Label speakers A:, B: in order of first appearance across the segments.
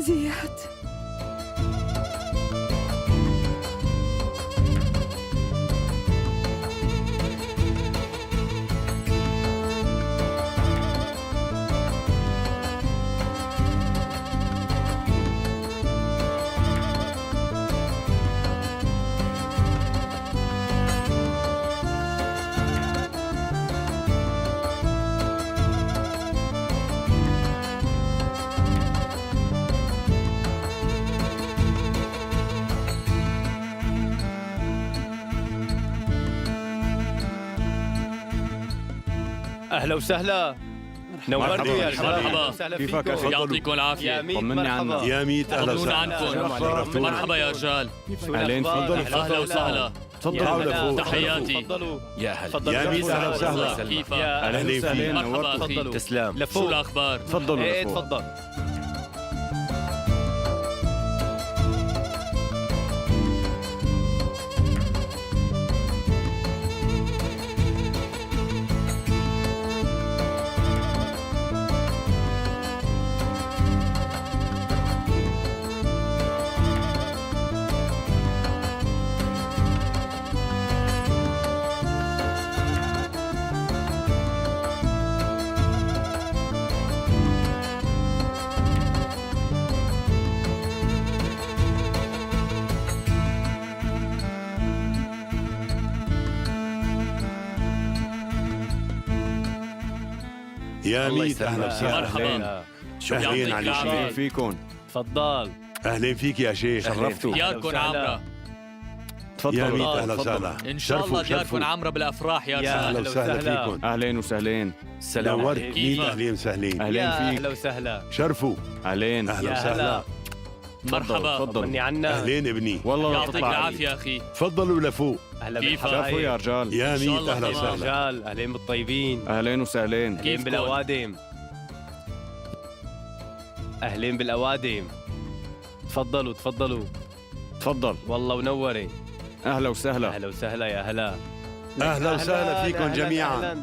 A: زياد.
B: اهلا وسهلا، نورتوا يا رجال.
C: مرحبا.
B: وسهلا
D: كيفك
B: فيكم.
D: أخي؟
C: يعطيكم العافية.
B: يا ميت
D: طمني
B: مرحبا.
D: عنك.
E: يا ميت اهلا
C: طمنونا
E: وسهلا.
C: عنكم. مرحبا يا رجال.
B: شو
D: أهلين،
B: الأخبار؟
D: تفضلوا.
C: اهلا وسهلا.
E: تفضلوا لفوق.
C: تحياتي.
B: تفضلوا.
F: يا هلا.
B: تفضلوا.
E: يا ميت أهلا وسهلا.
C: كيفك؟
B: يا
D: اهلا
E: أهلين
D: وسهلين،
C: مرحبا
D: نورتوا.
C: أخي.
B: تفضلوا.
F: تسلم.
C: شو
B: لفوق.
C: الاخبار؟
D: تفضلوا
B: ايه
D: لفوق.
B: تفضل.
E: يا
F: الله
E: ميت اهلا
F: يسلمك.
E: وسهلا.
C: مرحبا.
E: اهلين
C: يعطيك
E: علي
C: العافية.
E: شيخ.
D: اهلين فيكم.
B: تفضل.
E: اهلين فيك يا شيخ.
D: شرفتوا.
C: دياركم
B: وسهلا.
C: عامرة.
D: تفضلوا.
E: يا ميت اهلا
D: تفضلوا.
E: وسهلا.
C: ان شاء
E: شرفوا،
C: الله دياركم
E: شرفوا.
C: عامرة بالافراح يا
B: يا
C: رجال.
E: اهلا وسهلا فيكم.
D: اهلين وسهلين.
F: السلام
E: نورت.
F: عليكم.
E: ميت اهلين وسهلين.
D: اهلين
B: يا
D: فيك.
B: اهلا وسهلا.
E: شرفوا.
D: اهلين.
E: اهلا
B: يا
E: وسهلا.
B: هلا.
C: مرحبا.
D: تفضلوا.
B: طمني عنا.
E: اهلين ابني.
D: والله لا
C: يعطيك
D: تطلع.
C: العافية اخي.
E: تفضلوا لفوق.
B: اهلا
C: كيفك؟
D: شرفوا يا
B: بالحبايب.
D: رجال.
E: يا
C: إن شاء
E: ميت
C: الله
E: اهلا
C: تمام.
E: وسهلا.
B: رجال، اهلين بالطيبين.
D: اهلين وسهلين.
B: اهلين
C: كيفكم؟
B: بالاوادم. اهلين بالاوادم. تفضلوا تفضلوا.
D: تفضل.
B: والله ونوري.
D: اهلا وسهلا.
B: اهلا وسهلا يا هلا.
E: اهلا وسهلا فيكم
B: أهلاً،
E: جميعا.
B: أهلاً.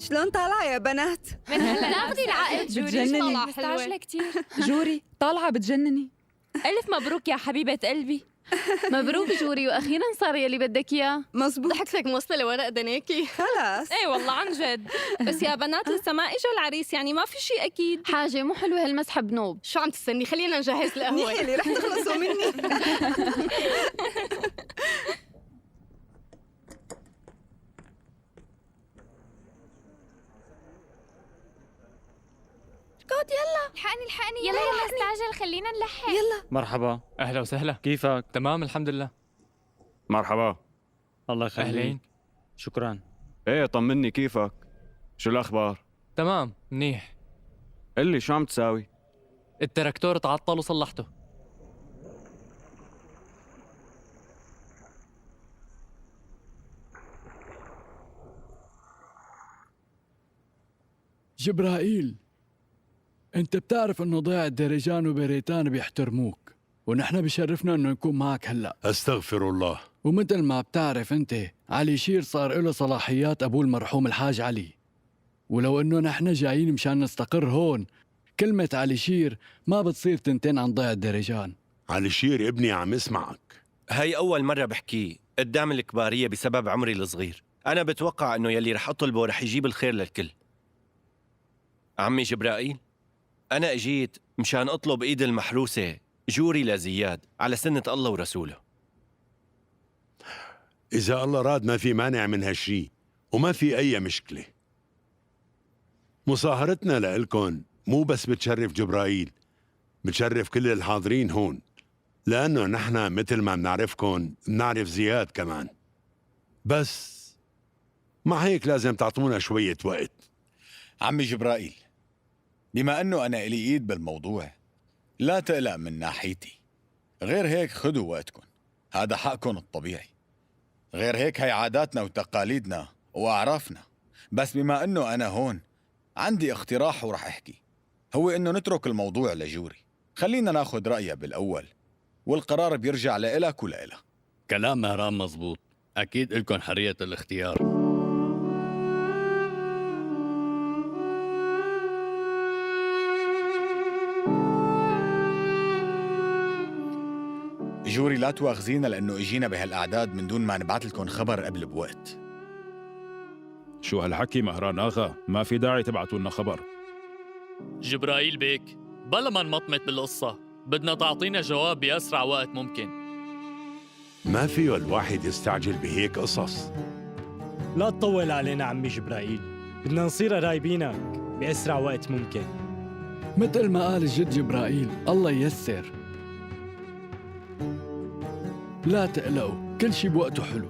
A: شلون طالعة يا بنات؟
F: من هلا تاخذي العقل جوري.
A: بتجنني.
F: طالعة حلوة
G: كثير.
A: جوري طالعة بتجنني.
G: ألف مبروك يا حبيبة قلبي.
F: مبروك جوري، واخيرا صار يلي بدك اياه.
A: مزبوط.
F: ضحكتك موصلة لورا اذنيكي.
A: خلاص.
G: ايه والله عن جد. بس يا بنات لسه ما اجى العريس، يعني ما في شيء اكيد.
F: حاجة مو حلوة هالمسحة بنوب.
H: شو عم تستني؟ خلينا نجهز القهوة.
A: منيح اللي رح تخلصوا مني.
G: ركض يلا.
F: الحقني الحقني، يلا يلا استعجل خلينا نلحق.
A: يلا.
I: مرحبا.
C: أهلا وسهلا.
I: كيفك؟
C: تمام الحمد لله.
D: مرحبا.
I: الله يخليك.
C: أهلين.
I: شكرا.
D: ايه طمني، كيفك؟ شو الاخبار؟
C: تمام منيح.
D: قلي شو عم تساوي؟
C: التراكتور تعطل وصلحته.
J: جبرائيل، انت بتعرف انه ضيعة درجان وبريتان بيحترموك، ونحن بشرفنا انه نكون معك هلا.
E: أستغفر الله.
J: ومثل ما بتعرف انت، علي شير صار له صلاحيات ابوه المرحوم الحاج علي، ولو انه نحن جايين مشان نستقر هون، كلمة علي شير ما بتصير تنتين عن ضيعة درجان.
E: علي شير ابني عم اسمعك.
K: هاي أول مرة بحكي قدام الكبارية بسبب عمري الصغير. أنا بتوقع أنه يلي رح أطلبه رح يجيب الخير للكل. عمي جبرائيل، أنا أجيت مشان أطلب إيد المحروسة جوري لزياد على سنة الله ورسوله.
E: إذا الله راد ما في مانع من هالشي وما في أي مشكلة. مصاهرتنا لإلكن مو بس بتشرف جبرائيل، بتشرف كل الحاضرين هون، لأنه نحن مثل ما بنعرفكن بنعرف زياد كمان. بس مع هيك لازم تعطونا شوية وقت.
L: عمي جبرائيل، بما أنه أنا إلي إيد بالموضوع لا تقلق من ناحيتي. غير هيك خدوا وقتكن، هذا حقكن الطبيعي. غير هيك هي عاداتنا وتقاليدنا وأعرافنا. بس بما أنه أنا هون عندي اقتراح ورح أحكي، هو أنه نترك الموضوع لجوري. خلينا ناخد رأيها بالأول، والقرار بيرجع لإلك ولإلها.
M: كلام مهران مزبوط، أكيد إلكن حرية الاختيار.
L: جوري لا تواخذينا لأنه إجينا بهالأعداد من دون ما نبعث لكم خبر قبل بوقت.
N: شو هالحكي مهران آغا؟ ما في داعي تبعتوا لنا خبر.
C: جبرائيل بيك، بلا ما نمطمط بالقصة، بدنا تعطينا جواب بأسرع وقت ممكن.
E: ما فيه الواحد يستعجل بهيك قصص.
I: لا تطول علينا عمي جبرائيل، بدنا نصير قرايبينك بأسرع وقت ممكن.
J: مثل ما قال الجد جبرائيل، الله ييسر. لا تقلقوا، كل شي بوقته حلو.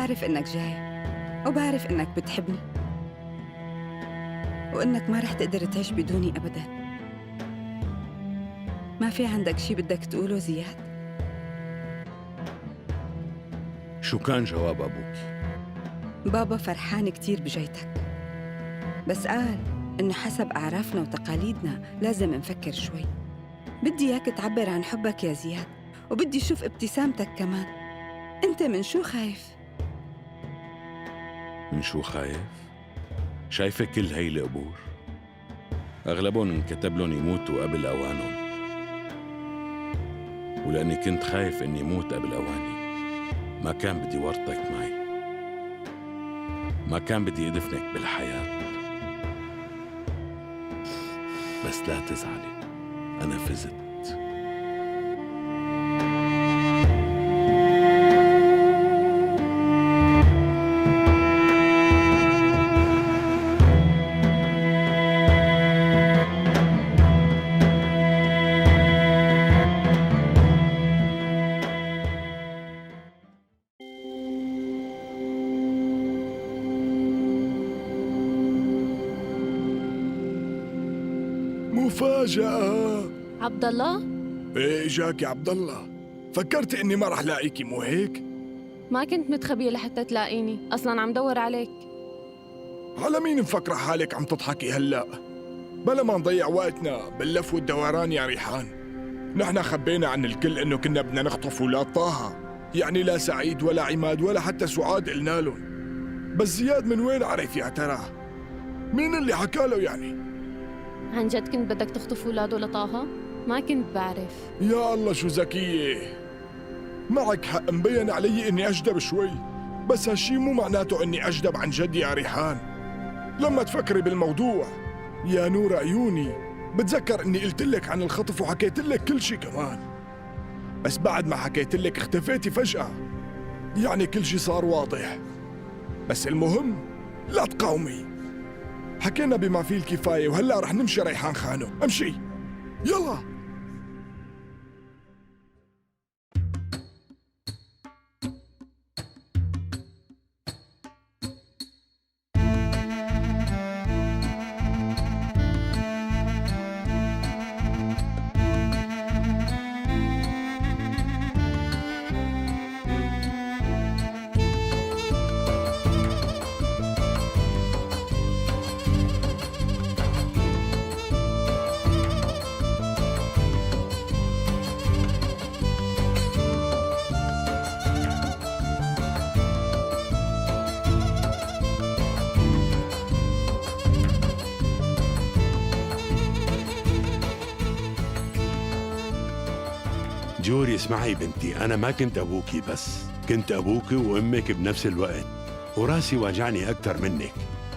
A: بعرف إنك جاي، وبعرف إنك بتحبني، وإنك ما رح تقدر تعيش بدوني أبداً. ما في عندك شي بدك تقوله زياد؟
O: شو كان جواب أبوك؟
A: بابا فرحان كتير بجيتك، بس قال إنه حسب أعرافنا وتقاليدنا لازم نفكر شوي. بدي إياك تعبر عن حبك يا زياد، وبدي أشوف ابتسامتك كمان. أنت من شو خايف؟
O: من شو خايف؟ شايفة كل هاي القبور؟ أغلبهم انكتب لهم يموتوا قبل أوانهم، ولأني كنت خايف إني موت قبل أواني ما كان بدي ورطك معي، ما كان بدي أدفنك بالحياة. بس لا تزعلي، أنا فزت.
P: مفاجأة.
F: عبد الله؟
P: ايه اجاك يا عبد الله، فكرت اني ما رح لاقيكي مو هيك؟
F: ما كنت متخبية لحتى تلاقيني، اصلا عم دور عليك.
P: على مين مفكرة حالك عم تضحكي هلا؟ بلا ما نضيع وقتنا باللف والدوران يا ريحان. نحن خبينا عن الكل انه كنا بدنا نخطف اولاد طه، يعني لا سعيد ولا عماد ولا حتى سعاد قلنا لهم. بس زياد من وين عرف يا ترى؟ مين اللي حكى له يعني؟
F: عن جد كنت بدك تخطف اولاده لطه؟ ما كنت بعرف.
P: يا الله شو ذكية، معك حق، مبين علي اني اجدب شوي، بس هالشي مو معناته اني اجدب عن جد يا ريحان. لما تفكري بالموضوع يا نور عيوني، بتذكر اني قلت لك عن الخطف وحكيت لك كل شي كمان، بس بعد ما حكيت لك اختفيتي فجأة، يعني كل شي صار واضح. بس المهم لا تقاومي، حكينا بما فيه الكفاية، وهلأ رح نمشي ريحان خانو. امشي يلا.
E: جوري اسمعي بنتي، أنا ما كنت أبوكي، بس كنت أبوكي وأمك بنفس الوقت، وراسي واجعني أكثر منك.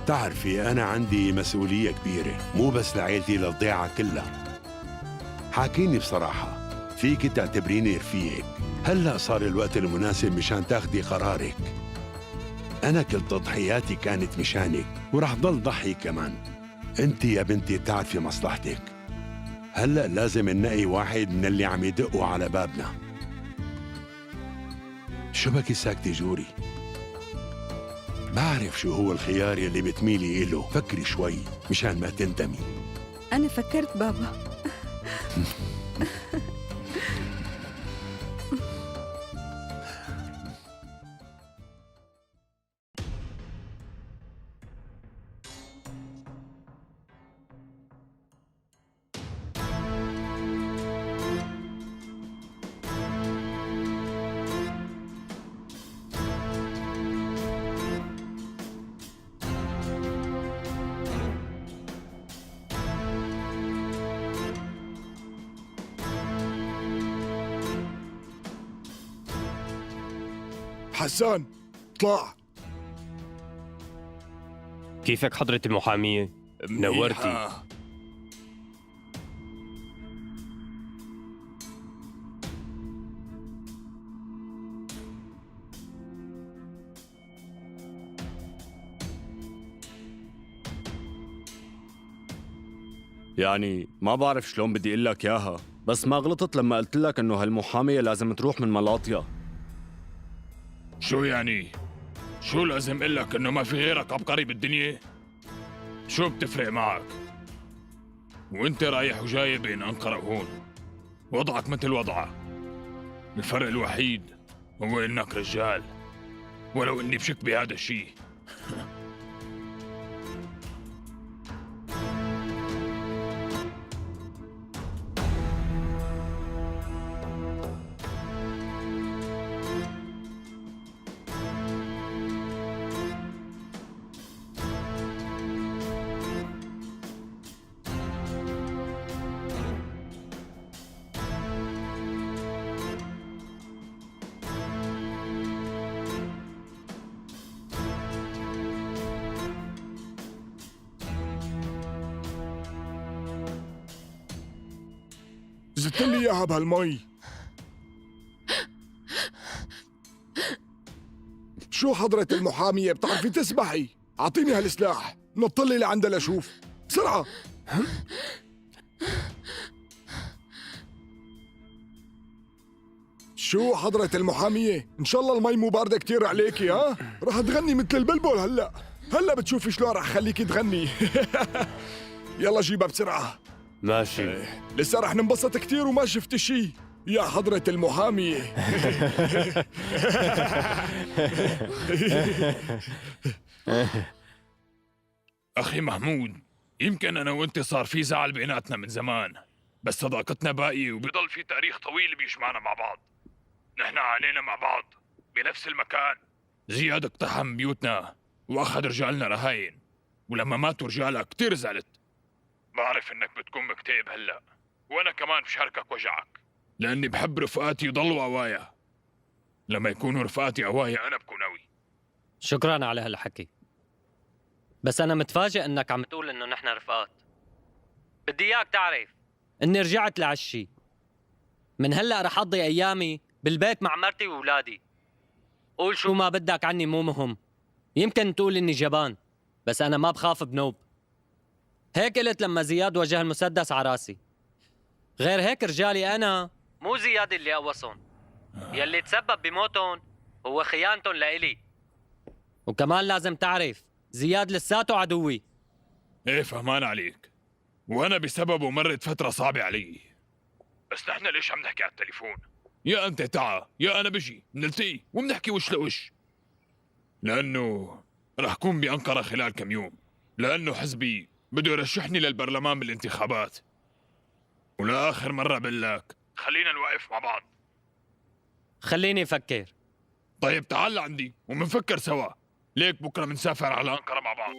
E: تعرفي أنا عندي مسؤولية كبيرة، مو بس لعيلتي، للضيعة كلها. حاكيني بصراحة، فيك تعتبريني رفيقك. هلأ صار الوقت المناسب مشان تاخدي قرارك. أنا كل تضحياتي كانت مشانك، ورح ضل ضحي كمان. أنت يا بنتي تعرفي مصلحتك. هلأ لازم ننقي واحد من اللي عم يدقوا على بابنا. شو بكي ساكتة جوري؟ بعرف شو هو الخيار يلي بتميلي إله، فكري شوي مشان ما تندمي.
A: أنا فكرت بابا.
P: حسان طلع.
B: كيفك حضرة المحامية؟ منورتي.
D: يعني ما بعرف شلون بدي اقول لك اياها، بس ما غلطت لما قلت لك انه هالمحامية لازم تروح من ملاطيا.
P: شو يعني؟ شو لازم اقول لك انه ما في غيرك عبقري بالدنيا؟ شو بتفرق معك؟ وانت رايح وجاي بين انقرة وهون، وضعك مثل وضعه. الفرق الوحيد هو انك رجال، ولو اني بشك بهذا الشيء. زدت لي اياها بهالمي. شو حضرة المحامية بتعرفي تسبحي؟ اعطيني هالسلاح، نطلي لعندها لشوف، بسرعة. شو حضرة المحامية؟ إن شاء الله المي مو باردة كتير عليكي، ها؟ رح تغني مثل البلبل هلا، هلا بتشوفي شلون رح خليكي تغني. يلا جيبها بسرعة.
B: ماشي.
P: لسه رح ننبسط كتير وما شفت شي يا حضرة المحامية. أخي محمود، يمكن أنا وأنت صار في زعل بيناتنا من زمان، بس صداقتنا باقية وبيضل في تاريخ طويل بيجمعنا مع بعض. نحن عانينا مع بعض بنفس المكان. زياد اقتحم بيوتنا وأخذ رجالنا رهاين، ولما ماتوا رجالك كتير زعلت. بعرف إنك بتكون مكتئب هلأ، وأنا كمان بشاركك وجعك، لأني بحب رفقاتي يضلوا قوايا. لما يكونوا رفقاتي قوايا أنا بكون قوي.
Q: شكرا على هالحكي، بس أنا متفاجئ إنك عم تقول إنه نحن رفقات. بدي إياك تعرف إني رجعت لعشي. من هلأ رح أقضي أيامي بالبيت مع مرتي وولادي. قول شو ما بدك عني مو مهم، يمكن تقول إني جبان، بس أنا ما بخاف بنوب. هيك قلت لما زياد وجه المسدس على راسي. غير هيك رجالي أنا مو زياد اللي قوصهم، يلي تسبب بموتهم هو خيانتهم لإلي. وكمان لازم تعرف زياد لساته عدوي.
P: ايه فهمان عليك، وأنا بسببه مرت فترة صعبة علي. بس نحن ليش عم نحكي على التليفون؟ يا أنت تعا يا أنا بجي، بنلتقي وبنحكي وش لوش. لأنه رح كون بأنقرة خلال كم يوم، لأنه حزبي بده يرشحني للبرلمان بالانتخابات. ولا آخر مرة بقول لك خلينا نوقف مع بعض.
Q: خليني أفكر.
P: طيب تعال لعندي ومنفكر سوا. ليك بكرة منسافر على أنقرة مع بعض.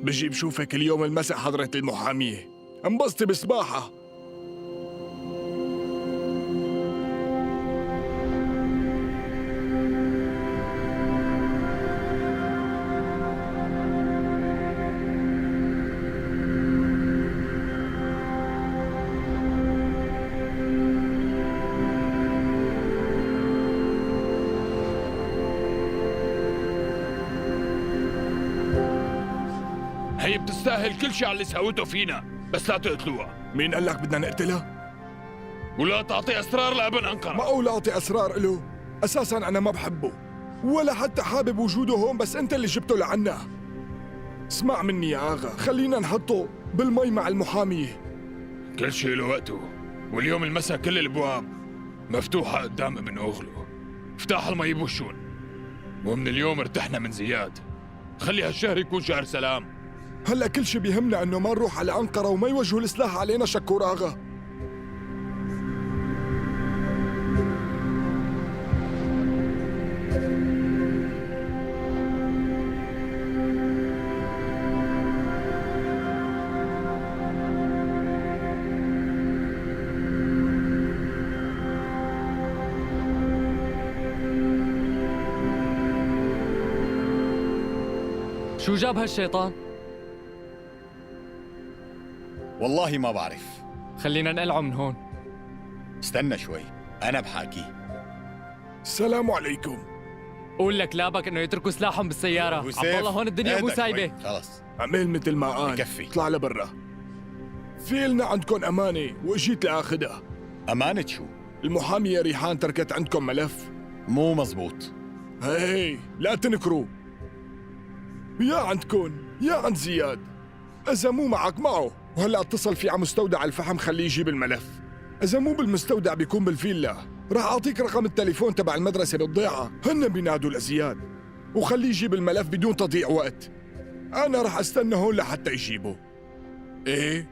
P: بجي بشوفك اليوم المساء حضرة المحامية. انبسطي بسباحة. هي بتستاهل كل شيء على اللي سوته فينا، بس لا تقتلوها. مين قال لك بدنا نقتلها؟ ولا تعطي اسرار لابن انقره. معقول اعطي اسرار له؟ اساسا انا ما بحبه ولا حتى حابب وجوده هون، بس انت اللي جبته لعنا. اسمع مني يا اغا، خلينا نحطه بالمي مع المحاميه. كل شيء له وقته، واليوم المساء كل الابواب مفتوحه قدام ابن اوغلو. افتح المي بوشون، ومن اليوم ارتحنا من زياد. خلي هالشهر يكون شهر سلام. هلا كل شيء بيهمنا انه ما نروح على انقره وما يوجهوا السلاح علينا. شكور اغا.
Q: شو جاب هالشيطان؟
L: والله ما بعرف.
R: خلينا نقلعه من هون.
L: استنى شوي، أنا بحاكيه.
P: السلام عليكم.
C: قول لكلابك انه يتركوا سلاحهم بالسيارة.
L: يوسف،
C: عبد الله هون الدنيا مو
L: اهدى
C: سايبة.
L: شوي، خلص.
P: عمل مثل ما قال،
L: بكفي.
P: اطلع لبرا. في لنا عندكم أمانة وإجيت لآخذها.
L: أمانة شو؟
P: المحامية ريحان تركت عندكم ملف.
L: مو مزبوط.
P: هي لا تنكروا، يا عندكم يا عند زياد. إذا مو معك معه. وهلا اتصل فيه على مستودع الفحم، خليه يجيب الملف. إذا مو بالمستودع بيكون بالفيلا. راح أعطيك رقم التليفون تبع المدرسة بالضيعة، هن بينادوا لزياد، وخليه يجيب الملف بدون تضييع وقت. أنا راح أستنى هون لحتى يجيبه. إيه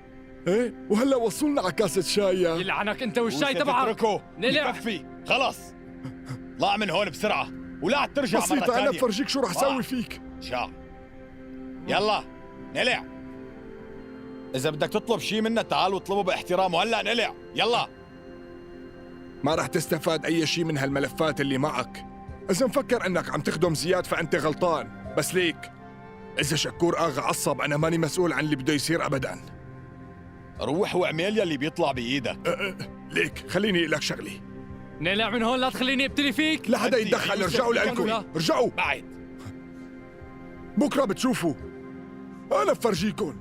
P: إيه، وهلا وصلنا على كاسة شاي. يا
C: يلعنك أنت والشاي
L: يوسف،
C: تبعك.
L: اتركه.
C: نلع.
L: بكفي، خلص. طلع من هون بسرعة ولا عاد ترجع مرة
P: بسيطة،
L: ثانية.
P: أنا بفرجيك شو رح سوي فيك.
L: شاع. يلا نلع. إذا بدك تطلب شيء منا تعال واطلبه باحترام، وهلا نلع. يلا.
P: ما رح تستفاد أي شيء من هالملفات اللي معك. إذا مفكر أنك عم تخدم زياد فأنت غلطان. بس ليك، إذا شكور آغا عصب أنا ماني مسؤول عن اللي بده يصير أبداً.
L: روح واعمل يلي بيطلع بإيدك.
P: ليك خليني أقول لك شغلة.
C: نلع من هون، لا تخليني ابتلي فيك.
P: لا حدا يتدخل، ارجعوا لإلكم، ارجعوا.
L: بعد
P: بكرة بتشوفوا، أنا بفرجيكم.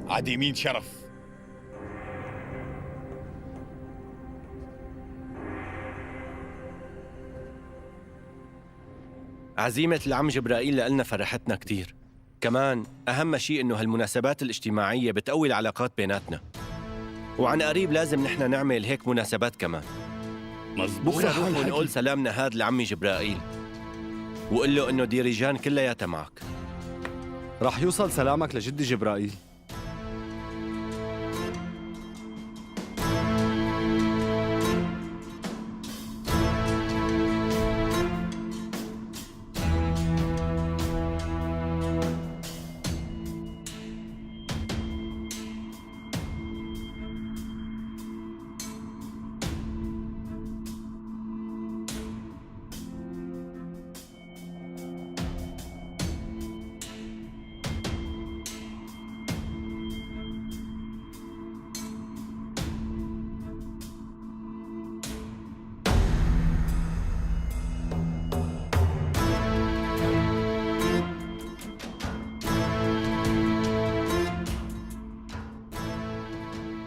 L: عديمين شرف.
K: عزيمة العم جبرائيل لنا فرحتنا كتير. كمان أهم شيء إنه هالمناسبات الاجتماعية بتقوي العلاقات بيناتنا، وعن قريب لازم نحن نعمل هيك مناسبات كمان.
M: مزبوط.
K: بكرة روح ونقول سلامنا هاد لعمي جبرائيل، وقل له إنه ديريجان كلياتها معك.
D: رح يوصل سلامك لجدي جبرائيل.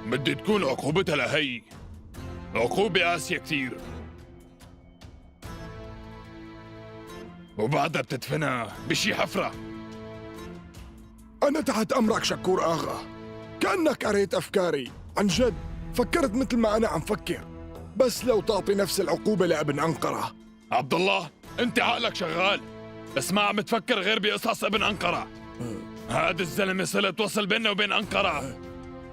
P: بدي تكون عقوبتها لهي عقوبة قاسية كتير، وبعدها بتدفنها بشي حفرة. أنا تحت أمرك شكور آغا، كأنك قريت أفكاري. عن جد فكرت مثل ما أنا عم فكر، بس لو تعطي نفس العقوبة لابن أنقرة. عبد الله، أنت عقلك شغال، بس ما عم تفكر غير بقصص ابن أنقرة. هذا الزلمة صلة وصل بيننا وبين أنقرة،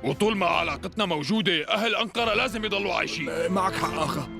P: وطول ما علاقتنا موجودة أهل أنقرة لازم يضلوا عايشين. معك حق آغا.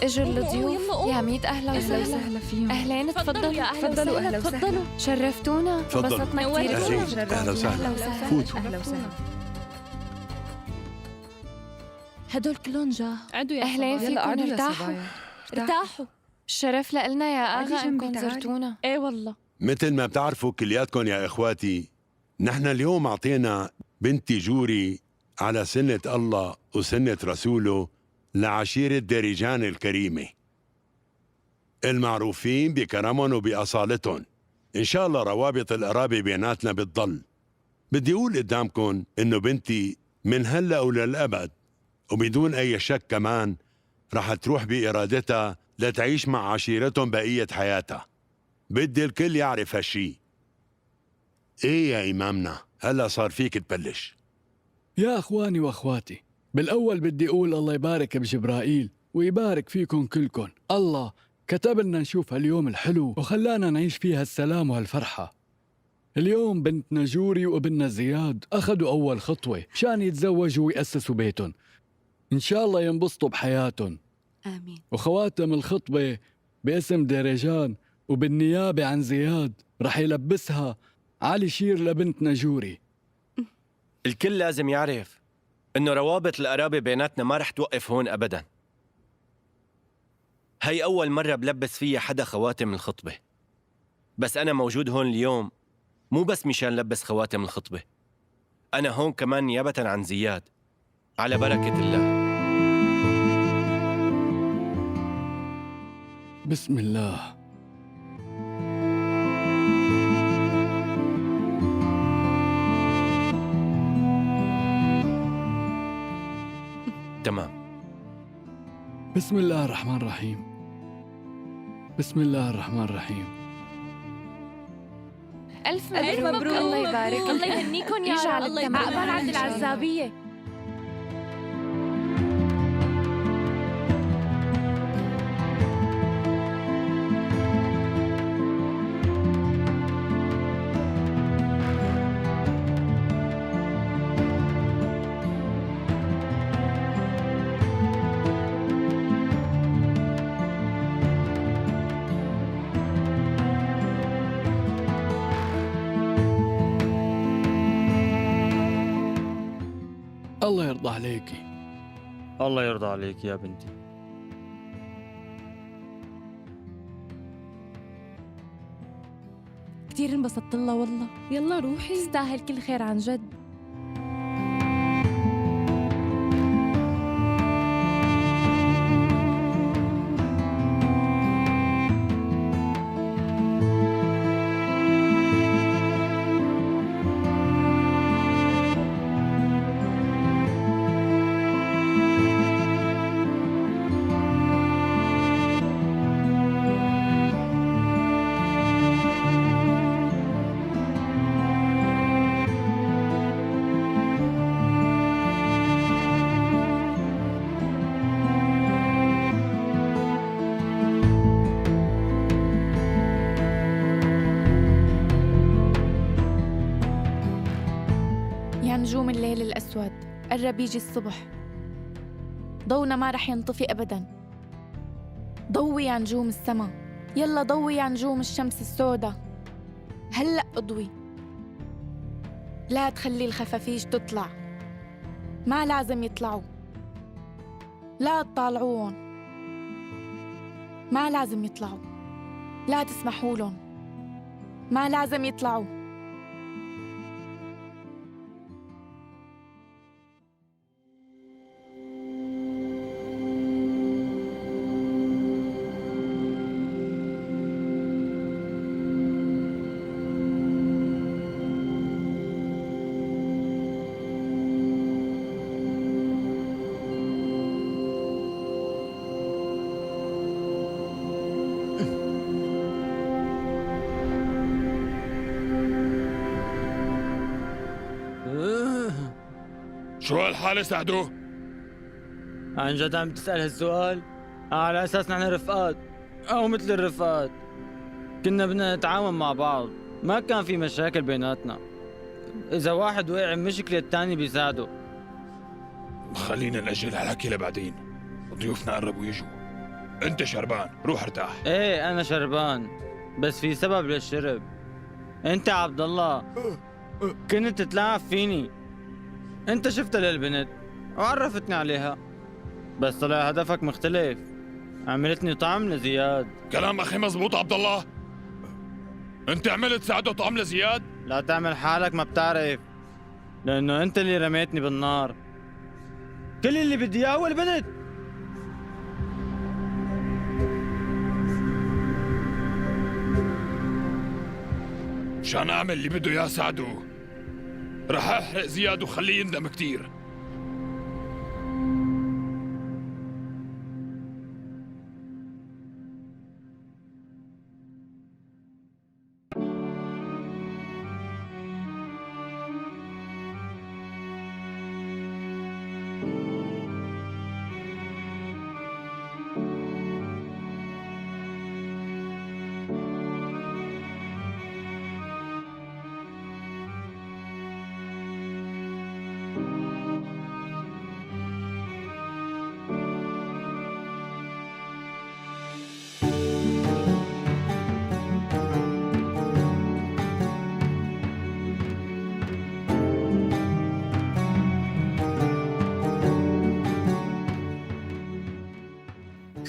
R: اجوا الضيوف. يا ميت اهلا وسهلا
A: فيهم.
R: اهلين، تفضلوا.
G: يا أهلا
A: تفضلوا،
G: وسهلا.
A: أهلا وسهلا.
G: تفضلوا.
R: شرفتونا.
E: تفضلوا.
R: انبسطنا كثير.
E: أهلين. أهلا وسهلا. فوتوا.
A: اهلا وسهلا.
H: هدول كلهم جا.
G: قعدوا يا
R: اهلين
G: صبايا.
A: يلا
R: فيكم،
A: قعدوا يا
R: ارتاحوا.
A: صبايا.
H: ارتاحوا.
R: الشرف لنا يا
A: قعدي
R: اغا
A: جنبي،
R: انكم
A: تعالي.
R: زرتونا.
H: ايه والله.
E: مثل ما بتعرفوا كلياتكم يا إخواتي، نحن اليوم أعطينا بنتي جوري على سنة الله وسنة رسوله لعشيرة ديريجان الكريمة المعروفين بكرمهم وبأصالتهم. إن شاء الله روابط القرابة بيناتنا بتضل. بدي أقول قدامكم إنه بنتي من هلأ وللأبد وبدون أي شك كمان رح تروح بإرادتها لتعيش مع عشيرتهم بقية حياتها. بدي الكل يعرف هالشي. إيه يا إمامنا، هلأ صار فيك تبلش.
J: يا أخواني وأخواتي، بالأول بدي أقول الله يبارك بجبرائيل ويبارك فيكم كلكم. الله كتب لنا نشوف هاليوم الحلو وخلانا نعيش فيه هالسلام وهالفرحة. اليوم بنتنا جوري وابننا زياد أخذوا أول خطوة مشان يتزوجوا ويأسسوا بيتهم. إن شاء الله ينبسطوا بحياتهم.
A: آمين.
J: وخواتم الخطبة باسم ديريجان وبالنيابة عن زياد رح يلبسها علي شير لبنتنا جوري.
K: الكل لازم يعرف إنه روابط القرابة بيناتنا ما رح توقف هون أبداً. هي أول مرة بلبس فيها حدا خواتم الخطبة، بس أنا موجود هون اليوم مو بس مشان لبس خواتم الخطبة، أنا هون كمان نيابة عن زياد على بركة الله.
J: بسم الله.
K: تمام.
J: بسم الله الرحمن الرحيم. بسم الله الرحمن الرحيم.
R: الف
G: ألف
R: مبروك.
G: مبروك.
R: الله يبارك.
H: الله يهنيكم يا
R: يجعل
H: رب.
G: الله
R: التمام.
G: يبارك.
H: عقبال عند العزابية.
J: الله يرضى عليكي.
S: الله يرضى عليك يا بنتي.
H: كثير انبسطت لها والله.
G: يلا روحي.
H: تستاهل كل خير عن جد. يا نجوم الليل الأسود، قرب يجي الصبح، ضونا ما رح ينطفي أبداً. ضوي يا نجوم السما، يلا ضوي يا نجوم الشمس السودا، هلأ اضوي، لا تخلي الخفافيش تطلع، ما لازم يطلعوا، لا تطالعوهم، ما لازم يطلعوا، لا تسمحوا لهم، ما لازم يطلعوا.
P: شو هالحالة سعدو؟
S: عن جد عم تسأل هالسؤال؟ على أساس نحن رفقات أو مثل الرفقات، كنا بدنا نتعاون مع بعض، ما كان في مشاكل بيناتنا. إذا واحد وقع بمشكلة الثاني بيساعده.
P: خلينا نأجل هالحكي لبعدين، ضيوفنا قربوا يجوا. انت شربان، روح ارتاح.
S: ايه انا شربان، بس في سبب للشرب. انت عبد الله كنت تتلاعب فيني. انت شفتها للبنت وعرفتني عليها، بس طلع هدفك مختلف. عملتني طعم لزياد.
P: كلام اخي مزبوط عبد الله. انت عملت ساعده طعم لزياد؟
S: لا تعمل حالك ما بتعرف، لانه انت اللي رميتني بالنار. كل اللي بدي اياه هو البنت.
P: مشان اعمل اللي بده اياه سعدو رح احرق زياد وخليه يندم كثير.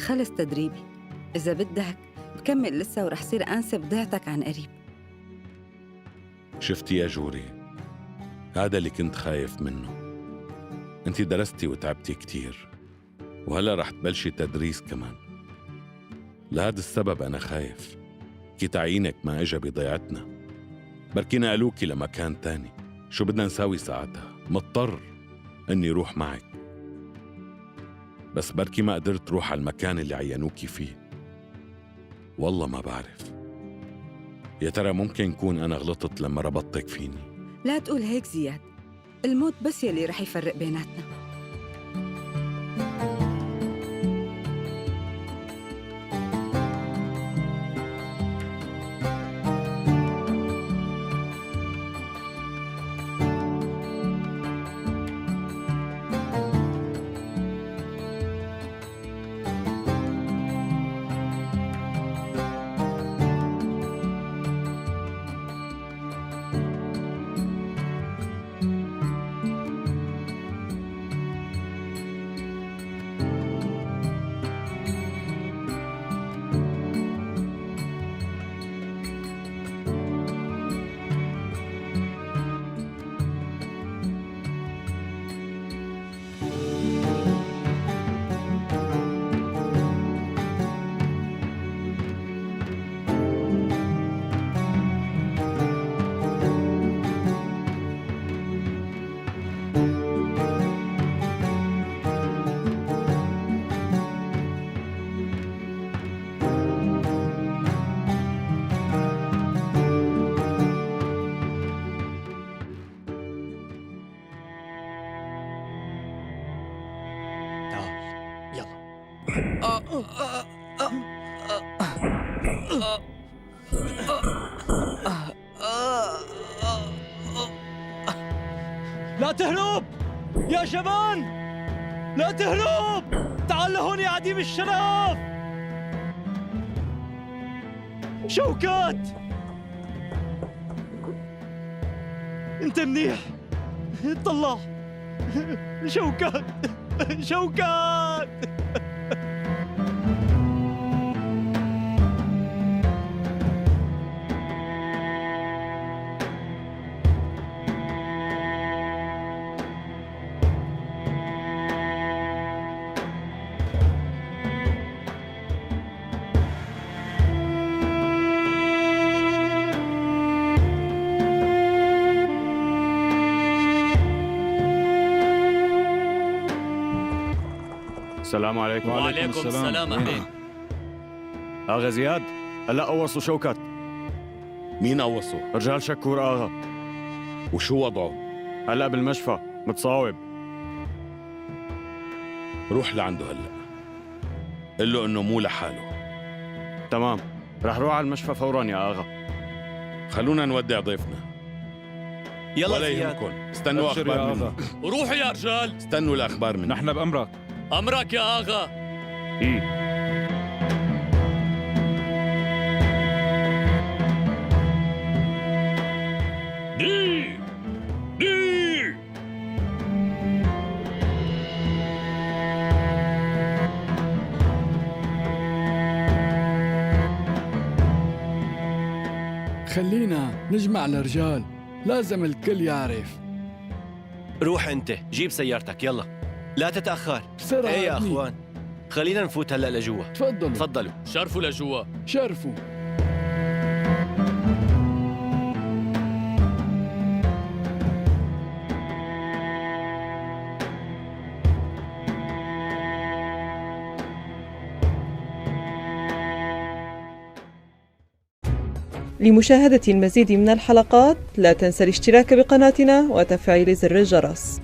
A: خلص تدريبي، إذا بدك بكمل لسه ورح صير أنسة بضيعتك عن قريب.
O: شفتي يا جوري، هذا اللي كنت خايف منه. انت درستي وتعبتي كتير، وهلا رح تبلشي تدريس كمان. لهذا السبب أنا خايف كي تعيينك ما إجا بضيعتنا، بركي نقلوكي لمكان تاني. شو بدنا نساوي ساعتها؟ مضطر إني روح معك، بس بركي ما قدرت روح على المكان اللي عينوكي فيه. والله ما بعرف، يا ترى ممكن كون أنا غلطت لما ربطتك فيني؟
A: لا تقول هيك زياد، الموت بس يلي رح يفرق بيناتنا.
I: لا تهرب يا جبان، لا تهرب، تعال لهون يا عديم الشرف. شوكات، انت منيح؟ طلع شوكات، شوكات.
D: السلام عليكم.
C: وعليكم السلام. أهلين
D: آغا زياد، هلا قوصوا شوكت.
O: مين قوصوا؟
D: رجال شكور آغا.
O: وشو وضعه؟
D: هلا بالمشفى متصاوب.
O: روح لعنده هلا، قل له انه مو لحاله.
D: تمام، رح روح على المشفى فورا يا آغا.
O: خلونا نودع ضيفنا.
K: يلا
O: ولا
K: زياد.
O: يهمكم، استنوا
N: أبشر يا
O: اخبار
N: آغا.
O: مني.
C: روحوا يا رجال،
O: استنوا الاخبار مني.
N: نحن بأمرك.
C: أمرك يا آغا.
D: إيه.
J: خلينا نجمع الرجال، لازم الكل يعرف.
K: روح انت جيب سيارتك، يلا لا تتاخر.
J: بسرعة
K: ايه يا
J: ابني.
K: اخوان، خلينا نفوت هلا لجوا.
J: تفضلوا
K: تفضلوا.
C: شرفوا لجوا.
J: شرفوا.
T: لمشاهدة المزيد من الحلقات لا تنسى الاشتراك بقناتنا وتفعيل زر الجرس.